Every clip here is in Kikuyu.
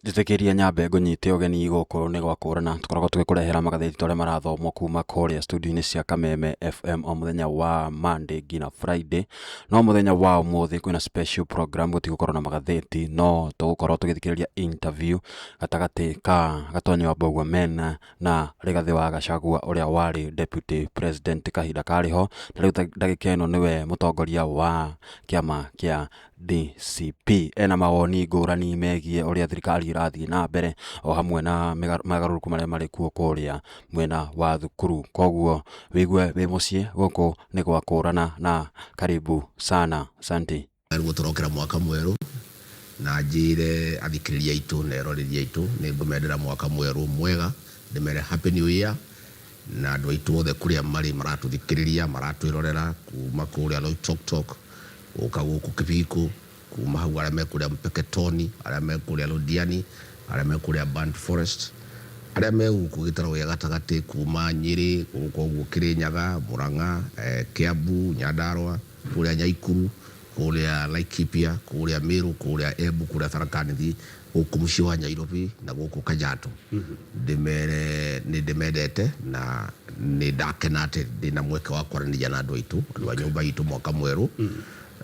Njĩtĩkĩria nyambe ngũnyite ũgeni gũkũ nĩ gwa kũrana. Tũkoragwo tũgĩkũrehera magathĩti ta ũrĩa marathomwo kuma kũrĩa studio-inĩ cia Kameme FM o mũthenya wa Monday nginya Friday. No mũthenya wa ũmũthĩ kwĩna special program, gũtigũkorwo na magathĩti, no tũgũkorwo tũgĩthikĩrĩria interview gatagatĩ ka Gatonyo wa Mbũgua Mena na Rigathĩ wa Gachagua ũrĩa warĩ deputy president kahinda karĩ ho, na rĩu ndagĩka ĩno nĩwe mũtongoria wa kĩama kĩa DCP. Ena mawoni ngũrani megiĩ ũrĩa thirikari ĩrathiĩ na mbere o hamwe na mogarũrũku marĩa marĩ kuo kũrĩa mwena wa thukuru. Koguo wĩigue wĩ mũciĩ gũkũ nĩ gwa kũrana na karibu sana. Asante. Nĩguo tũrokĩra mwaka mwerũ na njĩre athikĩrĩria aitũ na eroreri aitũ nĩ ngũmendera mwaka mwerũ mwega, ndĩmere Happy New Year, na andũ aitũ othe kũrĩa marĩ maratũthikĩrĩria, maratwĩrorera kuma kũrĩa Loitoktok gũka gũkũ Kibiko, kuma hau arĩa me kũrĩa Mpeketoni, arĩa me kũrĩa Londiani, arĩa me kũrĩa Burnt Forest, arĩa me gũkũ gĩtarũ gĩa gatagatĩ kuma Nyĩrĩ gũka ũguo Kĩrĩnyaga, Mũrang'a, Kĩambu, Nyandarũa, kũrĩa Nyaikuru, kũrĩa Laikipia, kũrĩa Meru, kũrĩa Embu, kũrĩa Tharaka Nithi, gũkũ mũciĩ wa Nyairobi na gũkũ Kajiado. Ndĩmere nĩ ndĩmendete na nĩ ndakena atĩ ndĩna mweke wa kwaranĩria na andũ aitũ, andũ a nyũmba itũ mwaka mwerũ,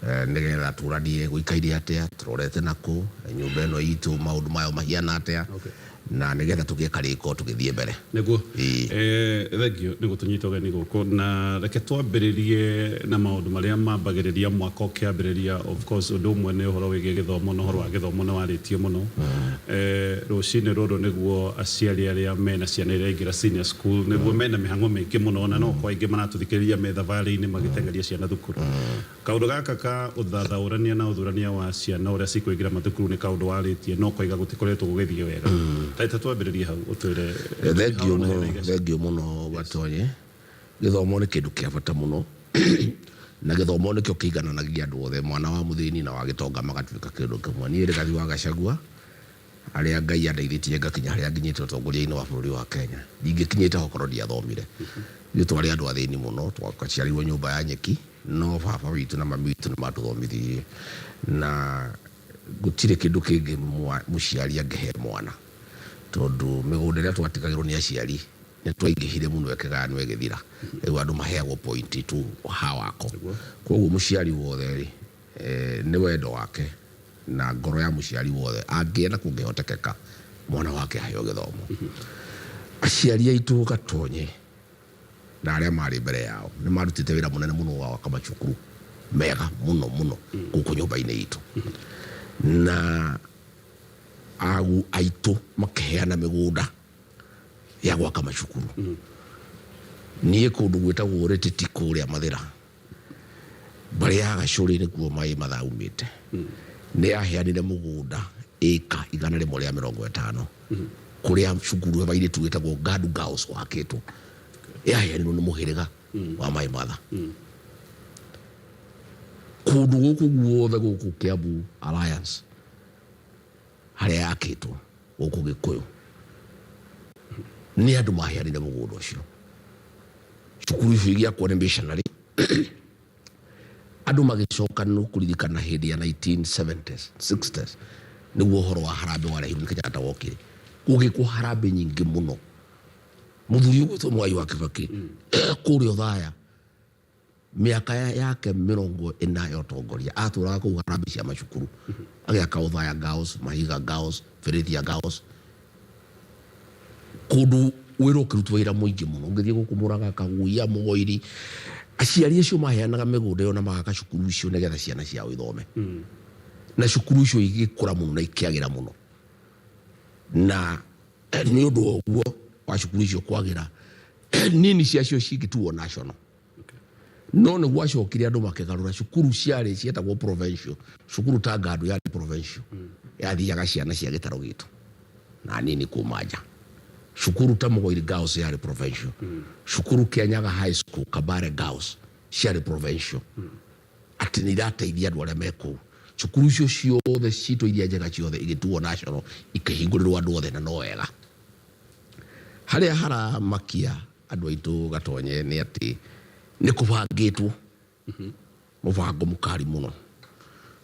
nĩgetha tũranie gũikaire atĩa, tũrorete nakũ, nyũmba ĩno itũ maũndũ mayo mahiana atĩa, na nĩgetha tũgĩe karĩko tũgĩthiĩ mbere. Nĩguo. Ĩĩ. Thengio nĩ gũtũnyita ũgeni gũkũ, na reke twambĩrĩrie na maũndũ marĩa mambagĩrĩria mwaka ũkĩambĩrĩria. Of course ũndũ ũmwe nĩ ũhoro wĩgiĩ gĩthomo, na ũhoro wa gĩthomo nĩ warĩtio mũno. Rũcinĩ rũrũ nĩguo aciari arĩa mena ciana iraingĩra senior school nĩguo mena mĩhang'o mĩingĩ mũno, na no kwa aingĩ maratũthikĩrĩria me thabarĩ-inĩ magĩteng'eria ciana thukuru. Kaũndũ gaka ka ũthathaũrania na ũthurania wa ciana ũrĩa cikũingĩra mathukuru nĩ kaũndũ warĩtie na ũkoiga gũtikoretwo gũgĩthiĩ wega. Ta twambĩrĩrie hau ũtwĩre. Thengio mũno, thengio mũno Gatonye. Gĩthomo nĩ kĩndũ kĩa bata mũno na gĩthomo nĩkĩo kĩigananagia andũ othe, mwana wa mũthĩni na wa gĩtonga magatuĩka kĩndũ kĩmwe. Niĩ Rigathi wa Gachagua, harĩa Ngai andeithĩtie ngakinya harĩa nginyĩte ũtongoria-inĩ wa bũrũri wa Kenya, ndingĩkinyĩte ho korwo ndiathomire. Ithuĩ twarĩ andũ athĩni mũno, twaciarĩirwo nyũmba ya nyeki, no baba witũ na mami witũ nĩ matũthomithirie, na gũtirĩ kĩndũ kĩngĩ mũciari angĩhe mwana, tondũ mĩgũnda ĩrĩa twatigagĩrwo nĩ aciari nĩ twaingĩhire mũno ĩkĩgayanwo ĩgĩthira. Rĩu andũ maheagwo point tu ha wako. Koguo mũciari wothe rĩ, nĩ wendo wake na ngoro ya mũciari wothe angĩenda kũngĩhotekeka mwana wake aheo gĩthomo. Aciari aitũ Gatonye na arĩa marĩ mbere yao nĩ marutĩte wĩra mũnene mũno wa gwaka macukuru mega mũno mũno gũkũ nyũmba-inĩ itũ, na agu aitũ makĩheana mĩgũnda ya gwaka macukuru. Niĩ kũndũ gwĩtagwo Rĩtĩti kũrĩa Mathĩra, mbarĩ ya Gacũrĩ nĩkuo maĩ mathaumĩte, nĩ yaheanire mũgũnda ĩka 150 kũrĩa cukuru ya airĩtu wĩtagwo Gadu Girls wakĩtwo, yaheanirwo nĩ mũhĩrĩga wa Maĩ Matha. Kũndũ gũkũ guothe gũkũ Kiambu Alliance harĩa yakĩtwo gũkũ Gĩkũyũ nĩ andũ maheanire mũgũnda ũcio. Cukuru icio igĩakwo nĩ missionary. Andũ magĩcoka nĩ kũririkana hĩndĩ ya 1970s, 60s nĩguo ũhoro wa harambĩ warehirwo nĩ Kenyatta wokire. Gũgĩkwo harambĩ nyingĩ mũno. Mũthuri ũgwĩtwo Mwai wa Kibaki kũrĩa Othaya mĩaka yake 40 ya ũtongoria atũraga kũu harambĩ cia macukuru, agĩaka Othaya Girls, Mahiga Girls, Berethia Girls, kũndũ wĩra ũkĩrutwo wĩra mũingĩ mũno. Ũngĩthiĩ gũkũ Mũrang'a, Kaguia, Mũgoiri, aciari acio maheanaga mĩgũnda ĩyo na magaka cukuru icio nĩgetha ciana ciao ithome, na cukuru icio igĩkũra mũno na ikĩagĩra mũno. Na nĩ ũndũ wa ũguo wa cukuru icio kwagĩra, nini ciacio cingĩtuo national, no nĩ gwacokire andũ makĩgarũra cukuru ciarĩ cietagwo provincial. Cukuru ta Ngandũ yarĩ provincial, yathiaga ciana cia gĩtarũ gitũ na nini kuma nja. Cukuru ta Mũgoiri Girls yarĩ provincial, cukuru Kĩanyaga High School, Kabare Girls ciarĩ provincial, atĩ nĩ irateithia andũ arĩa me kũu. Cukuru icio ciothe citũ iria njega ciothe igĩtuo national, ikĩhingũrĩrwo andũ othe, na no wega. Harĩa haramakia andũ aitũ Gatonye nĩ atĩ nĩ kũbangĩtwo mũbango mũkari mũno.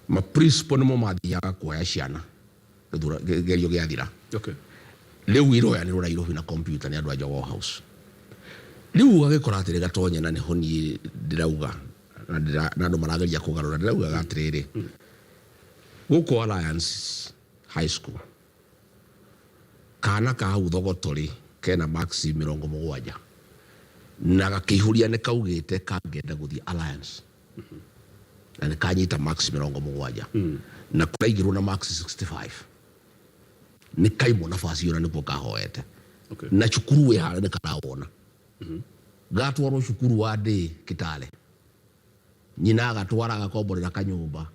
Ma principal nĩmo mathiaga kuoya ciana. Kĩgerio gĩathira. Rĩu iroyanĩrwo Nairobi na kompiuta nĩ andũ a Jogoo House. Rĩu ũgagĩkora atĩrĩ Gatonye, na nĩho niĩ ndĩrauga na na andũ marageria kũgarũra, ndĩraugaga atĩrĩrĩ, gũkũ Alliance High School kana ka hau Thogoto rĩ kena marks 70 na gakĩihũria nĩ kaugĩte kangĩenda gũthiĩ Alliance na nĩ kanyita marks 70 na kũraigĩrwo na marks 65, nĩ kaimwo nafasi ĩyo na nĩkuo kahoete. Na cukuru wĩ harĩa nĩ karawona gatwarwo cukuru wa ndĩ Kitale, nyina agatwara agakomborera kanyũmba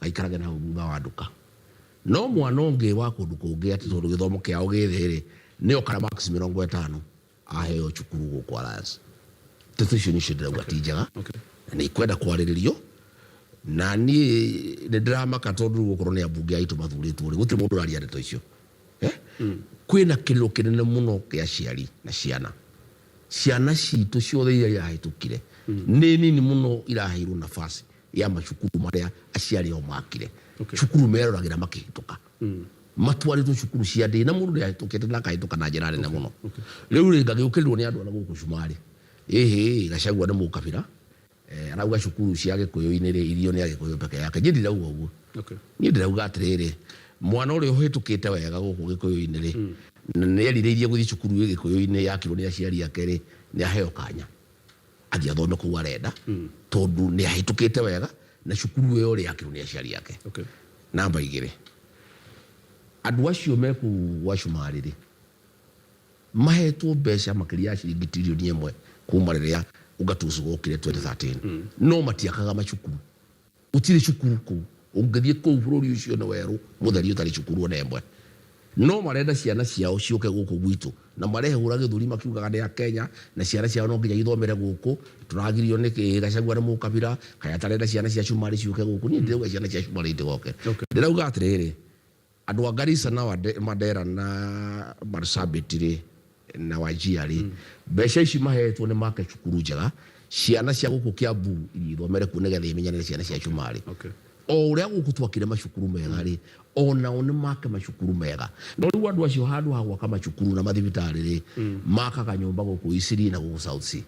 gaikarage na hau thutha wa nduka. No mwana ũngĩ wa kũndũ kũngĩ, atĩ tondũ gĩthomo kĩao gĩ thĩ rĩ, nĩo kana marks 50 aheo cukuru gũkũ Alliance. Ndeto icio nĩcio ndĩrauga ti njega na nĩ ikwenda kwarĩrĩrio, na niĩ nĩ ndĩramaka tondũ rĩu okorwo nĩ ambunge aitũ mathurĩtwo rĩ, gũtirĩ mũndũ ũraria ndeto icio. Eh? Kwĩna kĩrĩro kĩnene mũno kĩa aciari na ciana. Ciana citũ ciothe iria irahĩtũkire nĩ nini mũno iraheirwo nafasi ya macukuru marĩa aciari ao makire. Cukuru meroragĩra makĩhĩtũka, matwarĩtwo cukuru cia ndĩ na mũndũ nĩahĩtũkĩte na akahĩtũka na njĩra nene mũno. Rĩu rĩ, ngagĩũkĩrĩrwo nĩ andũ a na gũkũ Cumarĩ, ĩhĩ, Gachagua nĩ mũkabira. Arauga cukuru cia Gĩkũyũ-inĩ rĩ, irio nĩ Agĩkũyũ peke yake. Niĩ ndirauga ũguo. Niĩ ndĩrauga atĩrĩrĩ, mwana ũrĩa ũhĩtũkĩte wega gũkũ Gĩkũyũ-inĩ rĩ, na nĩ erirĩirie gũthiĩ cukuru ĩ Gĩkũyũ-inĩ yakirwo nĩ aciari ake rĩ, nĩ aheo kanya athiĩ athome kũu arenda, tondũ nĩ ahĩtũkĩte wega na cukuru ĩyo rĩ yakirwo nĩ aciari ake. Namba 2, andũ acio me kũu gwa Cumarĩ rĩ, mahetwo mbeca makĩria ya ciringi tirioni 1 kuma rĩrĩa ugatuzi wokire 2013, no matiakaga macukuru. Gũtirĩ cukuru kũu. Ũngĩthiĩ kũu bũrũri ũcio nĩ werũ mũtheri ũtarĩ cukuru ona ĩmwe, no marenda ciana ciao ciũke gũkũ gwitũ na marehũra gĩthũri makiugaga nĩ a Kenya na ciana ciao no nginya ithomere gũkũ. Tũragirio nĩkĩ? Gachagua nĩ mũkabira, kaĩ atarenda ciana cia Cumarĩ ciũke gũkũ? Niĩ ndirauga ciana cia Cumarĩ itigoke. Ndĩrauga atĩrĩrĩ, andũ a Garissa na Mandera na Marsabit rĩ na Wajir rĩ, mbeca ici mahetwo nĩ make cukuru njega, ciana cia gũkũ Kiambu ithiĩ ithomere kuo nĩgetha imenyane na ciana cia Cumarĩ. O ũrĩa gũkũ twakire macukuru mega rĩ, o nao nĩ make macukuru mega. No rĩu andũ acio handũ ha gwaka macukuru na mathibitarĩ rĩ, makaga nyũmba gũkũ Eastleigh na gũkũ South C.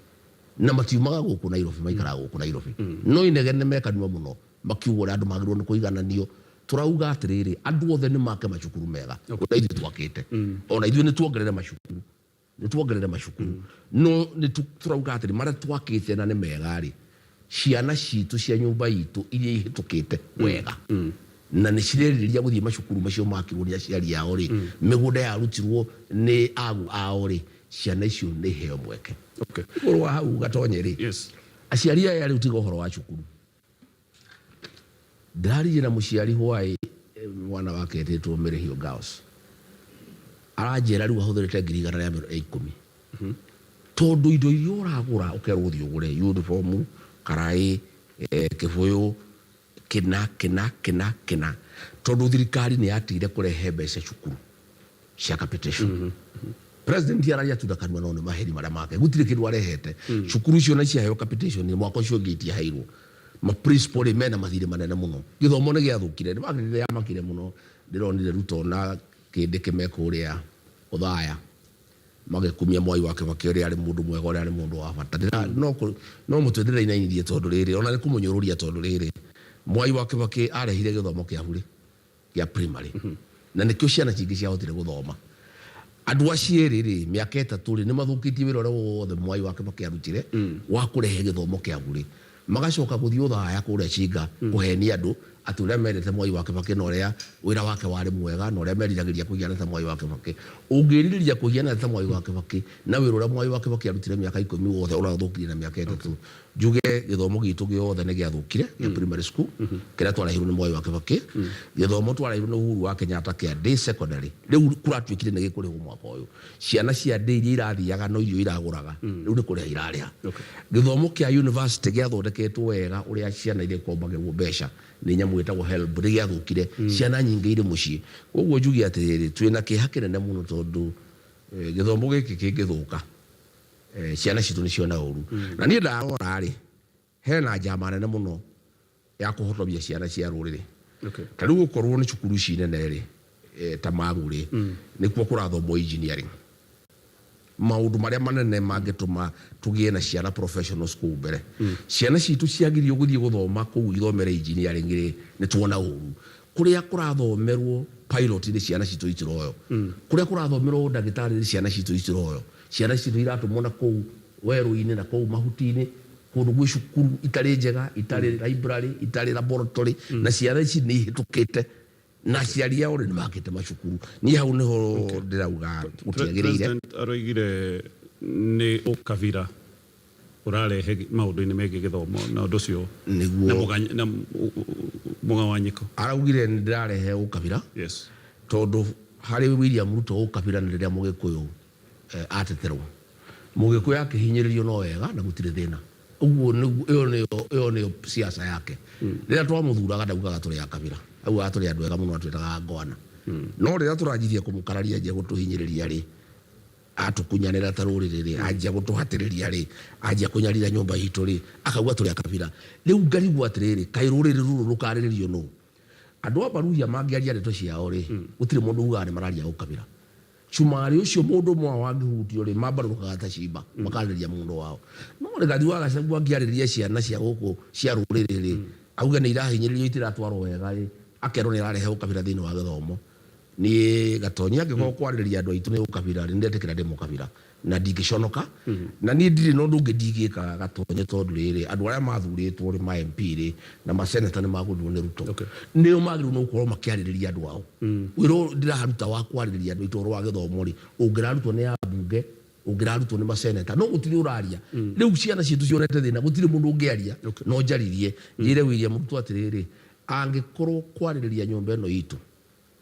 Na matiumaga gũkũ Nairobi, maikaraga gũkũ Nairobi. No inegene mekanua mũno makiuga ũrĩa andũ magĩrĩirwo nĩ kũigananio. Tũrauga atĩrĩrĩ, andũ othe nĩ make macukuru mega ũrĩa ithuĩ twakĩte. Ona ithuĩ nĩ tuongerere macukuru, nĩ tuongerere macukuru, no nĩ tũrauga atĩrĩ, marĩa twakĩte na nĩ mega rĩ, ciana citũ cia nyũmba itũ iria ihĩtũkĩte wega na nĩ cirerirĩria gũthiĩ macukuru macio makirwo nĩ aciari ao rĩ, mĩgũnda yarutirwo nĩ agu ao rĩ, ciana icio nĩ iheo mweke. Igũrũ wa hau Gatonye rĩ, aciari aya rĩu tiga ũhoro wa cukuru. Ndĩraririe na mũciari hwaĩ, mwana wake etĩtwo Mĩrĩhio Girls. Aranjĩra rĩu ahũthĩrĩte 110,000 tondũ indo iria ũragũra ũkerwo ũthiĩ ũgũre uniform, karaĩ, kĩbũyũ, kĩna kĩna kĩna kĩna, tondũ thirikari nĩ yatigire kũrehe mbeca cukuru cia capitation. President araria tu na kanua, no nĩ maheri marĩa make, gũtirĩ kĩndũ arehete. Cukuru icio na ciaheo capitation mwaka ũcio ũngĩ itiaheirwo. Ma principal rĩ, mena mathirĩ manene mũno. Gĩthomo nĩ gĩathũkire. Nĩ yamakire mũno. Ndĩronire Ruto na kĩndĩ kĩme kũrĩa Othaya magĩkumia Mwai wa Kibaki ũrĩa arĩ mũndũ mwega, ũrĩa arĩ mũndũ wa bata. No no mũtwe ndĩrainainirie tondũ rĩrĩ, ona nĩ kũmũnyũrũria, tondũ rĩrĩ, Mwai wa Kibaki arehire gĩthomo kĩa burĩ gĩa primary na nĩkĩo ciana cingĩ ciahotire gũthoma. Andũ acio erĩ rĩ, mĩaka 3 rĩ, nĩ mathũkĩtie wĩra ũrĩa wothe Mwai wa Kibaki arutire wa kũrehe gĩthomo kĩa burĩ. Magacoka gũthiĩ Othaya kũrĩa Chinga kũhenia andũ atĩ ũrĩa mendete Mwai wa Kibaki na ũrĩa wĩra wake warĩ mwega na ũrĩa meriragĩria kũhiana ta Mwai wa Kibaki. Ũngĩrirĩria kũhiana ta Mwai wa Kibaki na wĩra ũrĩa Mwai wa Kibaki arutire mĩaka 10 wothe ũrathũkirie na mĩaka 3, njuge gĩthomo gitũ gĩothe nĩ gĩathũkire gĩa primary school kĩrĩa twarehirwo nĩ Mwai wa Kibaki. Gĩthomo twarehirwo nĩ Uhuru wa Kenyatta kĩa day secondary, rĩu kũratuĩkire nĩ gĩkũrĩhwo mwaka ũyũ. Ciana cia ndĩ iria irathiaga no irio iragũraga, rĩu nĩ kũrĩha irarĩha. Gĩthomo kĩa university gĩathondeketwo wega ũrĩa ciana iria ikombagĩrwo mbeca nĩ nyamũ ĩtagwo HELB nĩ gĩathũkire. Ciana nyingĩ irĩ mũciĩ. Koguo njuge atĩrĩrĩ, twĩna kĩeha kĩnene mũno tondũ gĩthomo gĩkĩ kĩngĩthũka, ciana citũ nĩ ciona ũru. Na niĩ ndarora rĩ, hena njama nene mũno ya kũhotomia ciana cia rũrĩrĩ. Ta rĩu okorwo nĩ cukuru ici nene rĩ, ta Mang'u rĩ, nĩkuo kũrathomwo engineering, maũndũ marĩa manene mangĩtũma tũgĩe na ciana professionals kũu mbere. Ciana citũ ciagirio gũthiĩ gũthoma kũu ithomere engineering rĩ, nĩ tuona ũru. Kũrĩa kũrathomerwo pilot nĩ ciana citũ itiroyo, kũrĩa kũrathomerwo ndagĩtarĩ nĩ ciana citũ itiroyo. Ciana citũ iratũmwo na kũu werũ-inĩ na kũu mahuti-inĩ, kũndũ gwĩ cukuru itarĩ njega, itarĩ library, itarĩ laboratory, na ciana ici nĩ ihĩtũkĩte na aciari ao nĩ makĩte macukuru. Niĩ hau nĩho ndĩrauga gũtiagĩrĩire. President aroigire nĩ ũkabira ũrarehe maũndũ-inĩ megiĩ gĩthomo na ũndũ ũcio Nĩguo. na mũgawanyĩko. Araugire nĩ ndĩrarehe ũkabira. Tondũ harĩ William Ruto ũkabira nĩ rĩrĩa Mũgĩkũyũ ateterwo, Mũgĩkũyũ akĩhinyĩrĩrio no wega na gũtirĩ thĩna. Ũguo nĩguo, ĩyo nĩyo siasa yake. Rĩrĩa twamũthuraga ndaugaga tũrĩ akabira, augaga tũrĩ andũ ega mũno, atwĩtaga ngwana. No rĩrĩa tũranjirie kũmũkararia anjia gũtũhinyĩrĩria rĩ, atũkunyanĩra ta rũrĩrĩ rĩ, anjia gũtũhatĩrĩria rĩ, anjia kũnyarira nyũmba itũ rĩ, akauga tũrĩ akabira. Rĩu ngarigwo atĩrĩrĩ, kaĩ rũrĩrĩ rũrũ rũkarĩrĩrio nũ? Andũ a Baruhia mangĩaria ndeto ciao rĩ, gũtirĩ mũndũ ugaga nĩ mararia ũkabira. Cumarĩ ũcio mũndũ ũmwe wao angĩhutio rĩ, mambarũrũkaga ta cimba, makarĩrĩria mũndũ wao. No Rigathi wa Gachagua angĩarĩrĩria ciana cia gũkũ cia rũrĩrĩ rĩ, auge nĩ irahinyĩrĩrio, itiratwarwo wega rĩ, akerwo nĩ ararehe ũkabira thĩinĩ wa gĩthomo. Niĩ Gatonyi, angĩkorwo kwarĩrĩria andũ aitũ nĩ ũkabira rĩ, nĩndetĩkĩra ndĩ mũkabira na ndingĩconoka. Na niĩ ndirĩ na ũndũ ũngĩ ndingĩka, Gatonye, tondũ rĩrĩ, andũ arĩa mathurĩtwo rĩ, ma MP rĩ na maseneta, nĩ magũrirwo nĩ Ruto. Nĩo magĩrĩirwo nĩ gũkorwo makĩarĩrĩria andũ ao. Wĩra ũyũ ndĩraruta wa kwarĩrĩria andũ aitũ ũhoro wa gĩthomo rĩ, ũngĩrarutwo nĩ ambunge, ũngĩrarutwo nĩ maseneta, no gũtirĩ ũraria. Rĩu ciana citũ cionete thĩna, gũtirĩ mũndũ ũngĩaria. No njaririe njĩre William Ruto atĩrĩrĩ, angĩkorwo kwarĩrĩria nyũmba ĩno itũ,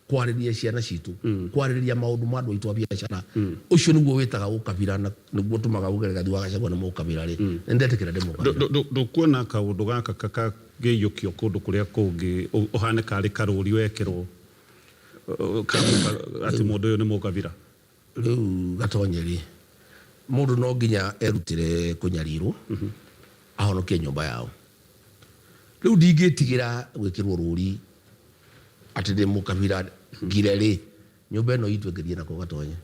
kwarĩrĩria ciana citũ, kwarĩrĩria maũndũ ma andũ aitũ a biacara, ũcio nĩguo wĩtaga ũkabira na nĩguo ũtũmaga uge Rigathi wa Gachagua nĩ mũkabira rĩ, nĩ ndetĩkĩra ndĩ mũkabira. Ndũkuona kaũndũ gaka kangĩiyũkio kũndũ kũrĩa kũngĩ, ũhane karĩ karũri wekĩrwo atĩ mũndũ ũyũ nĩ mũkabira? Rĩu Gatonye rĩ, mũndũ no nginya erutĩre kũnyarirwo ahonokie nyũmba yao. Rĩu ndingĩtigĩra gwĩkĩrwo rũri atĩ ndĩ mũkabira ngire rĩ, nyũmba ĩno itũ ĩngĩthiĩ nako, Gatonye.